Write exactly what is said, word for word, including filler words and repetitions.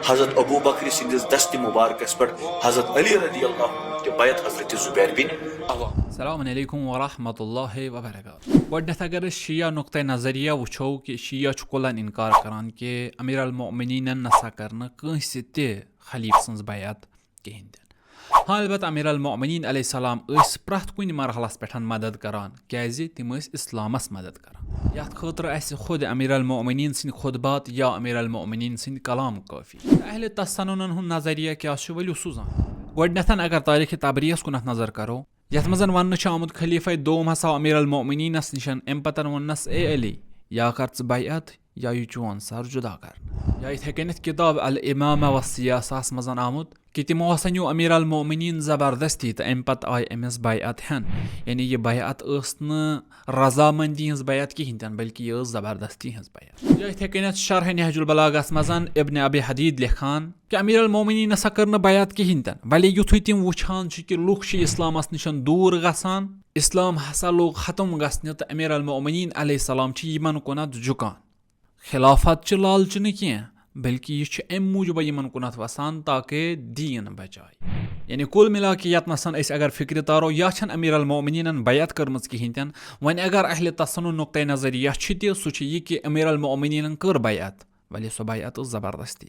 حضرت ابو بکر سٕنٛدِس دستِ مبارکس پٮ۪ٹھ حضرت علی رضی اللہ عنہ تہِ بیعت حضرت زبیر بن عوام۔ السلام علیکم ورحمۃ اللہ وبرکاتہ۔ گۄڈٕنیتھ اگر أسۍ شیعہ نقطہ نظریہ وٕچھو کہِ شیعہ چھُ کُلن انکار کران کہِ امیر المؤمنینن نسا کٔر نہٕ کٲنٛسہِ تہِ خلیفہٕ سٕنٛز بیعت کِہینۍ تہِ نہٕ۔ ہاں، البتہ امیر المؤمنین علیہ السلام ٲسۍ پرٛٮ۪تھ کُنہِ مرحلس پٮ۪ٹھ مدد کران، کیازِ تِم ٲسۍ اسلامس مدد کران۔ یتھ خٲطرٕ اسہِ خود امیر المؤمنین سٕنٛدۍ خطبات یا امیر المؤمنین سٕنٛدۍ کلام کٲفی۔ اہل تسننن ہُنٛد نظریہ کیٛاہ چھُ، ؤلِو سُہ زانو۔ گۄڈٕنیتھ اگر تاریخ طبریس کُنتھ نظر کرو، یتھ منٛز وننہٕ چھُ آمُت خلیفہ دوم ہسا آو امیر المؤمنینس نِش، امہِ پتہٕ ووٚننس، اے علی، یا کر ژٕ بیعت یا یہِ چون سر جدا کرنہٕ۔ یا یِتھے کٔنٮ۪تھ کتاب الامامہ والسیاسہس منٛز آمُت کہِ تِمو ہسا نیوٗ امیر المؤمنین زبردستی تہٕ امہِ پتہٕ آیہِ أمِس بیعت ہٮ۪نہٕ۔ یعنی یہِ بیعت ٲس نہٕ رضامندی ہٕنٛز بیعت کِہینۍ تہِ نہٕ، بلکہِ یہِ ٲس زبردستی ہٕنٛز بیعت۔ یا یِتھے کٔنٮ۪تھ شرح نہج البلاغہس منٛز ابن ابی حدید لیکھان کہِ امیر المؤمنین ہسا کٔر نہٕ بیعت کِہینۍ تہِ نہٕ، ولی یُتھُے تِم وٕچھان چھِ کہِ لُکھ چھِ اسلامس نِش دوٗر گژھان، اسلام ہسا لوٚگ ختم گژھنہِ تہٕ امیر المؤمنین علیہ السلام چھِ یِمن کُنتھ جُکان۔ خلافت چھِ لالچہِ نہٕ کینٛہہ، بلکہِ یہِ چھُ امہِ موٗجوٗبہ یِمن کُنتھ وسان تاکہ دیٖن بچایہِ۔ یعنی کُل مِلا کہِ یتھ نسن أسۍ اگر فکرِ تارو، یا چھنہٕ امیر المؤمنینن بیعت کٔرمٕژ کِہینۍ تہِ نہٕ۔ وۄنۍ اگر اہل تسنن نقطہ نظر یتھ چھُ تہِ، سُہ چھُ یہِ کہِ امیر المؤمنینن کٔر بیعت، ولی سۄ بیعت ٲس زبردستی۔